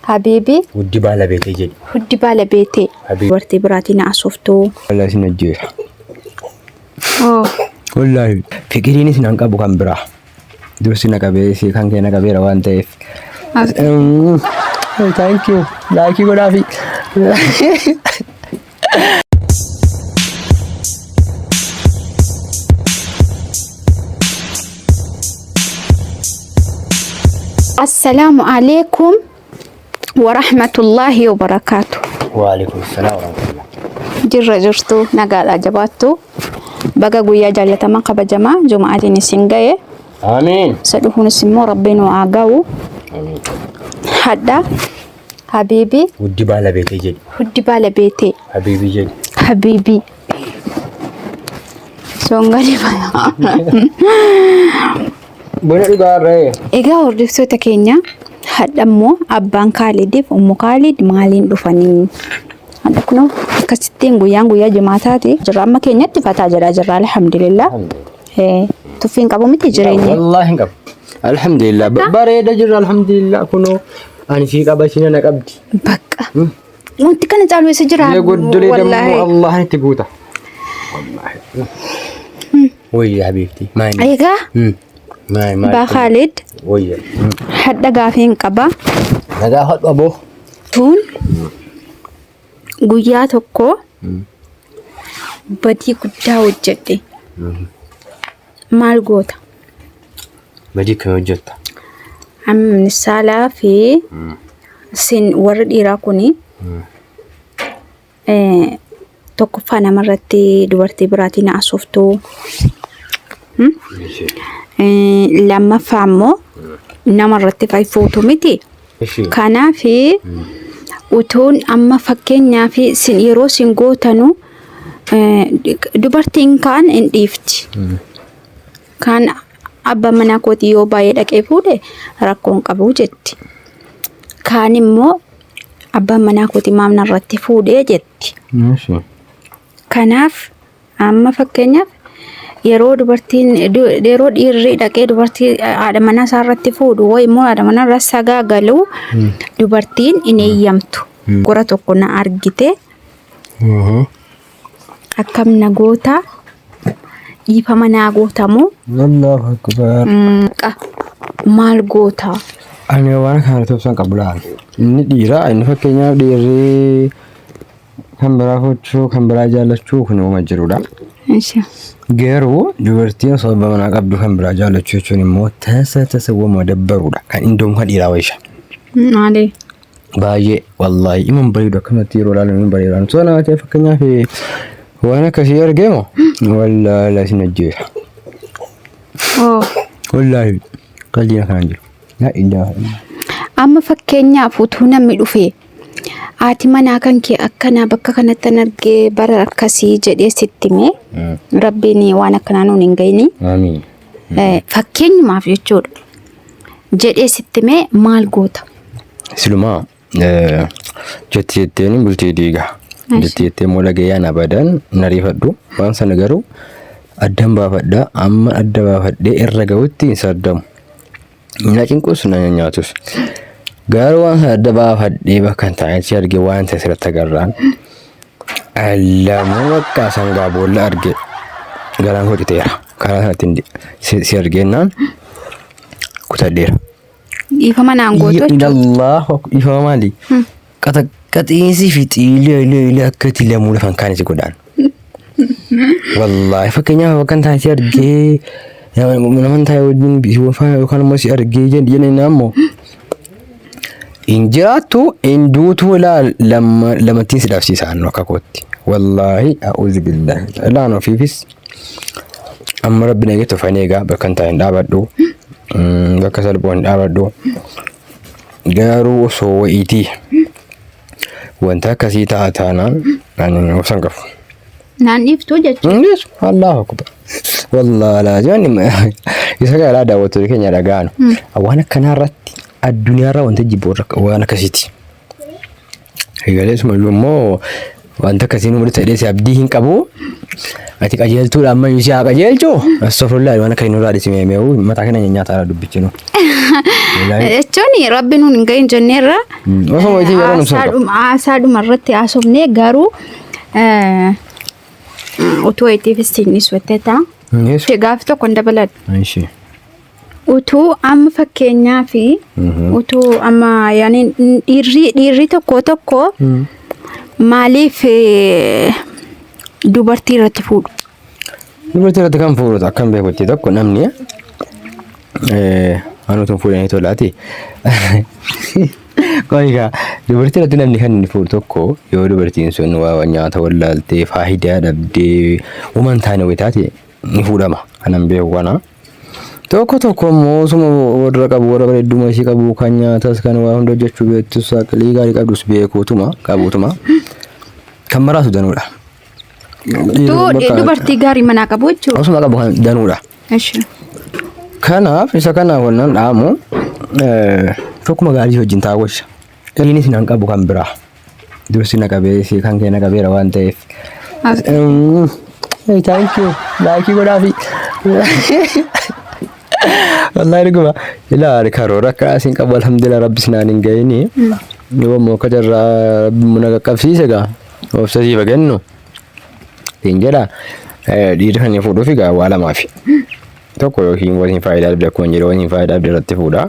Habiibi. Wuddi baala beetee jedhi. Huddi baala beetee. Habiibi. Dubartii biraatiin haasoftuu. Wallaahi sin ajjeesa. Oh. Wallaahi. Fiqiriinis nan qabu kan biraa. Dursi na qabee si kan kee na qabeera waan ta'eef. Thank you. Laayikii godhaafi. Assalaamu alaikum warahmatullaahi wabarakaatu. Waalaikum salaam warahmatullah. Jirra jirtu, nagaadha jabaattu. Baga guyyaa jaallatamaa kabajamaa Juma'aatiin isin ga'e. Amiin. Isa dhufuunis immoo Rabbiin nu haa ga'u. Amiin. Hadha Habiibi. Wuddi baala beetee jedhi. Huddi baala beetee. Habiibii jedhi. Habiibii. Songali bana. Buna dhugaa irree. Egaa hordoftoota keenya, hadha immoo abbaan Kaalidiif Ummu Kaalid maaliin dhufanii? Hadha kunoo akkasittiin guyyaan guyyaa jimaataati. Jirra amma keenyatti fataa jedhaa jirra, alhamdulillah. Tuffiin qabu miti jireenyi. Wallaahi hin qabu. Alhamdulillah. Bareeda jirra, alhamdulillah, kunoo. Ani sii qaba, isheen na qabdi. Bakka. Wanti kana caalu eessa jira? Biyya goddolee Wallaahi. dammoo Allah itti guuta. Wallaahi. Wayya habiibti. Maali? Egaa Maali maali? Baa Khalid, Wayya. hadha gaafiin qaba. Nagaa hodhu aboo. Tun guyyaa tokko badii guddaa hojjedhe. Maal goota? Badii akkamii hojjetta? Amma saalaa fi sin warri dhiiraa kuni tokkoffaa namarratti dubartii biraatiin haasoftuu. Lammaffaa immoo namarratti fa'i fuutu miti. Kanaaf utuun amma fakkeenyaaf sin yeroo sin gootanu dubartiin kaan hin dhiifti. Kaan abbaa manaa kootii yoo baay'ee dhaqee fuudhe rakkoo hin qabu jetti. Kaan immoo abbaan manaa kootii maaf narratti fuudhee jetti. Kanaaf amma fakkeenyaaf yeroo dubartiin yeroo dhiirri dhaqee dubartii haadha manaa isaa irratti fuudhu wayi immoo haadha manaa irra sagaagalu dubartiin hin eeyyamtu. Gora tokko na argite akkam na goota, dhiifama naa gootamoo? Allahu akbar. Maal goota? Ani waan kana tobsan qabu laal. Inni dhiira, inni fakkeenyaaf dhiirri kan biraa fuudhuu, kan biraa jaallachuu kun uuma jirudha. Garuu dubartiin osoo abbaa manaa qabdu kan biraa jaallachuu jechuun immoo tasa tasa wama dabbaruudha. Kan indoom kan dhiiraa wayisha. Maali? Baay'ee wallaahi iman bareedu, akkanatti yeroo ilaalan iman bareedu. Osoo nama ta'e fakkeenyaaf waan akkasii argeemo wallaahi isin ajjeesa. Oh. Wallaahi qalbiin akkanaan jiru. Laa ilaaha illallah. Amma fakkeenyaaf utuu namni dhufee haati manaa kan kee akkanaa bakka kanatti an argee bara akkasii jedhee sitti himee, rabbiin waan akkanaa nuun hin gahini. Amiin. Fakkeenyumaaf jechuudha. Jedhee sitti himee maal goota? Silumaa jetti jetteen bultii diiga. Jetti jettee immoo dhagayaan abadan hin ariifadhu. Waan sana garuu addan baafadha. Amma adda baafadhee irra gahutti hin sardamu. Na cinqus na nyaatus. Garuu waan sana adda baafadhee bakka hin taanetti arge waan ta'e sirratti agarraan. Lamuu bakka sangaa boolla arge garaan koo citeera. Karaa sanatti si argeennaan kutadheera. Dhiifama naan gootu jechuudha. Allahu akbar. Dhiifama maali? Qaxaqiinsi fi xiilee ilee ilee akka itti lamuu lafan kaan si godhaan. Wallaahi fakkeenyaaf bakka hin taane si argee nama hin taane wajjin yookaan immoo si argee jedhanii ammoo hin jiraattu hin duutuu ilaal lama lamattiin si dhabsiisa annu akka kootti. Wallaahi a'uuzu billaahi. Ilaan ofiifis amma rabbi na eegatu ufan eegaa, bakka hin taane hin dhaabadhu. Bakka salphoo hin dhaabadhu. Garuu osoo wayiitii wanta akkasii ta'a taanaan ani obsan qabu. Naan dhiiftuu jechuudha. Innis Allahu akbar. Wallaahi laazim isa kana daawwattoota keenya dhaga'an. Waan akkanaa irratti addunyaarraa wanta jibbu waan akkasiiti. Egalee sumayyuu immoo Wanta akkasii nu mudatu jedhee si abdii hin qabu. Ati qajeeltuudha amma iyyuu si haa qajeelchu. Astofurlaa waan akka hin nurraa dhisi meemeewu mataa kana nyaataa dubbichi nu. Jechuun rabbi nuun hin gahin jenneerra. Osoo wayitii yeroo nu soqa. Haasaadhuma irratti haasofnee garuu utuu wayitiifis siinnis wattata. Gaafi tokko hin dabaladhu. Ishi. Utuu amma fakkeenyaa fi utuu amma yaani dhiirri dhiirri tokko tokko maaliif dubartii irratti fuudhu? Dubartii irratti kan fuudhu akkan beekutti tokko namni anu tun fuudhanii tolaati. Qoygaa dubartii irratti namni kan inni fuudhu tokko yoo dubartiin sun waa nyaata wallaaltee faayidaa dhabdee uuman taane wayii taate ni fuudhama. Kanan beeku kana. Tokko tokko immoo osuma warra qabu warra bareedduma ishii qabu kan nyaatas kan waa hunda hojjechuu beektus aqlii gaarii qabdus beekuutuma qabuutuma kan maraatu danuudha. Utuu dubartii gaarii manaa qabu jechuudha. Osuma qabu kan danuudha. Eshi. Kanaaf isa kanaaf wannan dhaamu tokkuma gaarii wajjin taa'u wayya. Innis nan qabu kan biraa. Dursi na qabee si kan kee na qabeera waan ta'eef. Hey, thank you. Like godhaafi. Wallahi dhuguma. Ilaali karoora akka asiin qabu alhamdulillah rabbi sinaan hin gahini. Yoo immoo akka carraa rabbi na qaqqabsiise gaa obsa siif haa kennu. Siin jedha dhiirri kan fuudhuuf egaa waa lamaafi. Tokko yookiin waliin faayidaa dhabde akkuma jedhu waliin faayidaa dhabde irratti fuudha.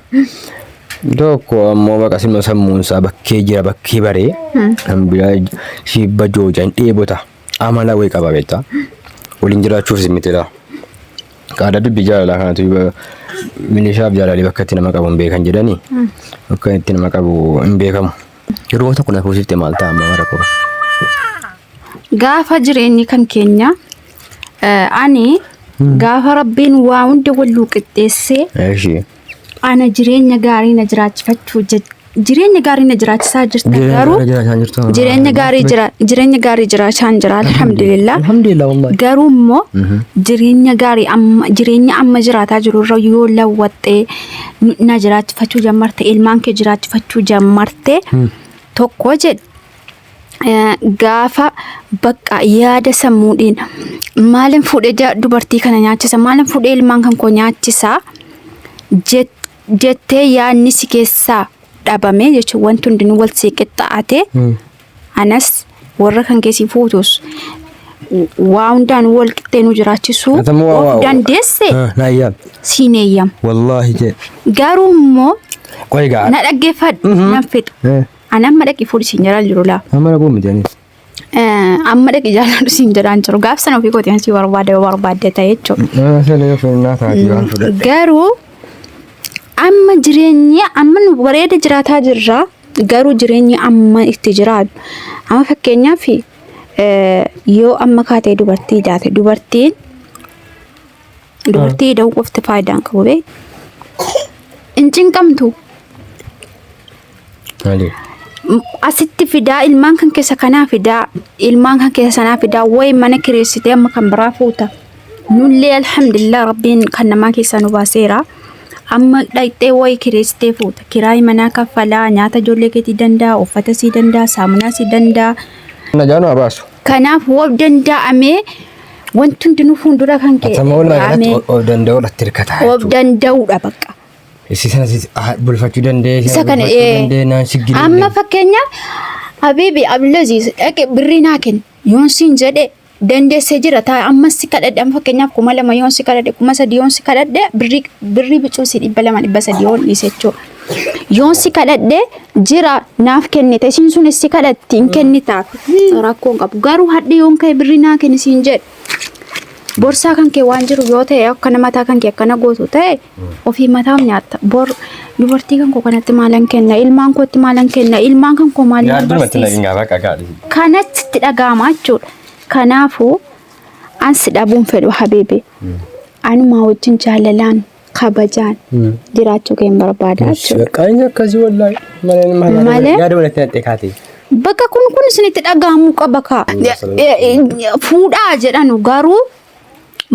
Tokko ammoo baqa simma sammuun isaa bakkee jira bakkee baree kan biraa shibba joojan dheebota amala wayii qaba beektaa. Waliin jiraachuuf simmitedha. Qaada dubbii jaalalaa kanatu milishaaf jaalalii bakka itti nama qabu hin beekan jedhanii bakka itti nama qabu hin beekamu. Yeroo tokko na fuusifte maal ta'a amma mara koo. Gaafa jireenyi kan keenya ani gaafa rabbiin waa hunda wal qixxeessee Eshi. ana jireenya gaarii na jiraachifachuu jireenya gaarii na jiraachisaa jirta garuu jireenya gaarii jira jireenya gaarii jiraachaa jira alhamdulillah. Alhamdulillah wallahi. Garuu immoo jireenya gaarii amma jireenya amma jiraataa jiru irra yoo lawwattee na jiraachifachuu jammarte ilmaan kee jiraachifachuu jammarte tokko jedhe gaafa bakka yaada sammuudhiin maalin fuudhee dubartii kana nyaachisa maalin fuudhee ilmaan kan koo nyaachisa jettee yaadni si keessaa dhabame jechuun wanti hundinuu wal sii qixxaate anas warra kan keessi fuutus waa hundaan wal qixxee nu jiraachisuu of dandeesse Naayyaam. siin eeyyama. Wallahi jee. Garuu immoo Qoy gaa. na dhaggeeffadhu nan fixu. Ani amma dhaqi fuudhi siin jedhaa jiru laa. Amma dhaquu miti anis. Amma dhaqi jaaladhu siin jedhaa jiru. Gaaf sana ofii kootii asii barbaade yoo barbaadde ta'e jechuudha. Sana yoo fe'annaa taate waan fudhadhe. Garuu amma jireenyi amma nu bareeda jiraataa jirra. Garuu jireenyi amma itti jiraatu. Amma fakkeenyaaf yoo amma kaatee dubartii jaate dubartiin dubartii da'uu qofti faayidaa hin qabu bee. Hin cinqamtu. Maali? Asitti fidaa ilmaan kan keessa kanaa fidaa ilmaan kan keessa sanaa fidaa wayi mana kireessitee amma kan biraa fuuta. Nullee alhamdulillah rabbiin kan namaa keessaa nu baaseera. Amma dhaqxee wayi kireessitee fuuta. Kiraayii manaa kaffalaa, nyaata ijoollee keetii danda'a, uffata sii danda'a, saamunaa sii danda'a. Na jaanu haa baasu. Kanaaf of danda'amee wanti hundinuu fuuldura kan kee Atama walumaa kaa'amee galatti of danda'uu irratti hirkataa of jechuudha. danda'uudha bakka. Isii sana si bulfachuu danda'ee Isa kana bulfachuu ee, danda'ee naan siggiluu amma fakkeenyaaf Habiibi Abdulaziz dhaqe birrii naa kenni yoon siin jedhe dandeessee jira taa ammas si kadhadhe amma fakkeenyaaf 2000 yoon si kadhadhe 3000 yoon si kadhadhe birrii birrii bicuu si 200 300 yoon dhiise jechuudha. Yoon si kadhadhe jira naaf kennite isiin sun si kadhatti hin kennitaaf rakkoo hin qabu garuu hadhi yoon ka'e birrii naa kenni siin jedhe borsaa kan kee waan jiru yoo ta'e akkana mataa kan kee akkana gootu ta'e ofii mataaf nyaatta bor dubartii kan koo kanatti maalan kenna ilmaan kootti maalan kenna ilmaan kan koo maaliin Yaadduma itti barsiisa naqin gaafa qaqaadhi. kanatti itti dhaga'ama jechuudha. Kanaafuu an si dhabuun fedhu habiibi. Anumaa wajjin jaalalaan kabajaan jiraachuu kee hin barbaada jechuudha. Qaanyi akkasii wallaahi. Malee- Malee yaada walitti naqxee kaate. Bakka kun kun isinitti dhaga'amuu qaba kaa. Fuudhaa jedhanu garuu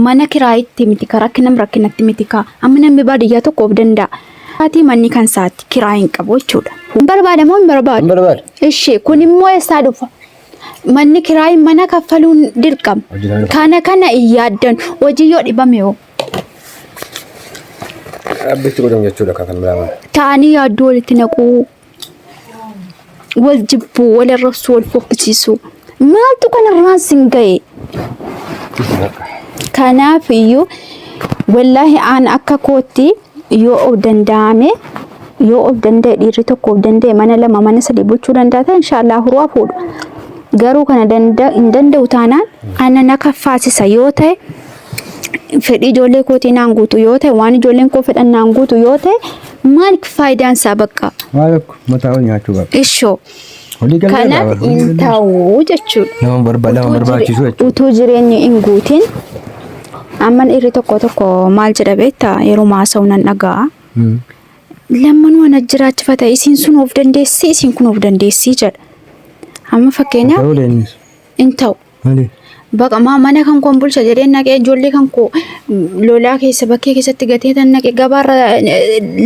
mana kiraayitti miti ka rakkinam rakkinatti miti kaa. Amma namni baadiyyaa tokko of danda'a. Haatii manni kan isaatti kiraa hin qabu jechuudha. Hin barbaada moo hin barbaadu? Hin barbaadu. Ishee kun immoo eessaa dhufa? Manni kiraayii mana kaffaluun dirqama. Hojjetamee dhufa. Kana kana hin yaaddan hojii yoo dhibame hoo Rabbitti godhamu jechuudha kan biraa maal. Ta'anii yaadduu walitti naquu, wal jibbuu, wal arrabsuu, wal fokkisiisuu. Maaltu kanarraan sin ga'e? Kanaaf iyyuu wallaahi aan akka kootti yoo of danda'ame yoo of danda'e dhiirri tokko of danda'e mana lama mana sadii bulchuu danda'a ta'e inshaallah huruu fuudhu. Garuu kana hin danda'u taanaan ana na kaffaasisa yoo ta'e fedhii ijoollee kootii naan guutu yoo ta'e waan ijoolleen koo fedhan naan guutu yoo ta'e maal faayidaan isaa bakka Maal akka mataa ol nyaachuu qaba. ishoo Walii galee kanaaf hin ta'u jechuudha. Nama nama barbaachisu jechuudha. Utuu jireenyi hin guutin amma dhiirri tokko tokko maal jedha beektaa yeroo haasa'u nan dhaga'a. Lammanuu ana jiraachifata isiin sun of dandeessi isiin kun of dandeessi jedha. Amma fakkeenyaaf Ta'uu leenis. hin ta'u. Maali? Baqa maa mana kan koon bulcha jedhee naqee ijoollee kan koo lolaa keessa bakkee keessatti gatee tan naqee gabaarra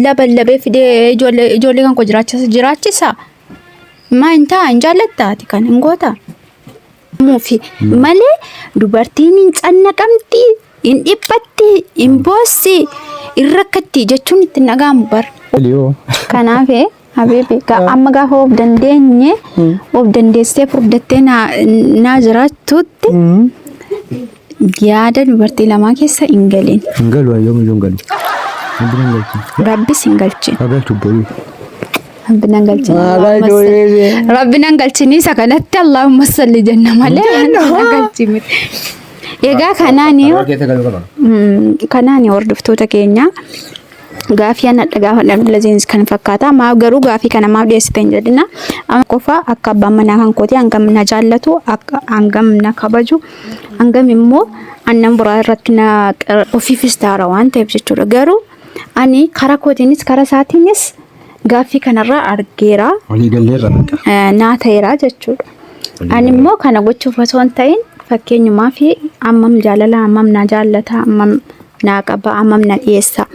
labalabee fidee ijoollee ijoollee kan koo jiraachisa jiraachisa. Maa hin ta'a hin jaallatta ati kan hin goota. Muufi malee dubartiin hin cannaqamti hin dhiphatti hin boossi hin rakkatti jechuun itti hin dhaga'amu bar. Liyoo. Kanaaf Habibi amma gaafa of dandeenye of dandeessee furdattee naa jiraattutti yaada dubartii lamaa keessa hin galin. Hin galu yoomiyyuu hin galu. Rabbi nan galchi. Rabbis hin galchin. Haa galchu borii. Rabbi nan galchin. Haa Allahumma galchu salli. borii. Rabbi nan galchin isa kanatti Allahumma salli jenna malee nan galchi miti. Egaa kanaani Karoora keessa galuu qaba. Kanaani hordoftoota keenya gaafii ana gaafadha Abdulaziz kan fakkaata. Maaf garuu gaafii kana maaf dhiyeessite hin jedhina. Amma qofa akka abbaan manaa kan kooti hangam na jaallatu, akka hangam na kabaju, hangam immoo annan biraa irratti na ofiifis taara waan ta'eef jechuudha. Garuu ani karaa kootiinis karaa isaatiinis gaaffii kanarraa argeera. Walii galleerra bakka. Naa ta'eera jechuudha. Ani immoo kana gochuuf osoo hin ta'in fakkeenyumaa fi ammam jaalala ammam na jaallata ammam naa qaba ammam na dhiyeessa.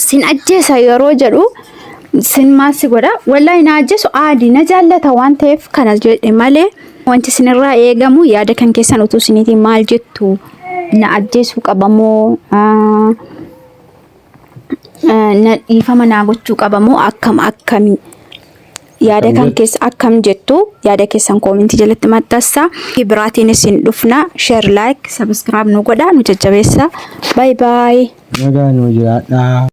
Sin ajjeesa yeroo jedhu sin maal si godha wallaahi na ajjeesu aadi na jaallata waan ta'eef kana jedhe malee wanti isinirraa eegamu yaada kan keessan utuu isiniitiin maal jettu na ajjeesuu qabamoo na dhiifama naa gochuu qabamoo akkam akkamii yaada Akkam kan jettu? keessa akkam jettu yaada keessan koomentii jalatti maxxansa. Biraatiin isin dhufna share like subscribe nu godha nu jajjabeessa. Bye bye. Nagaa nuu jiraadhaa.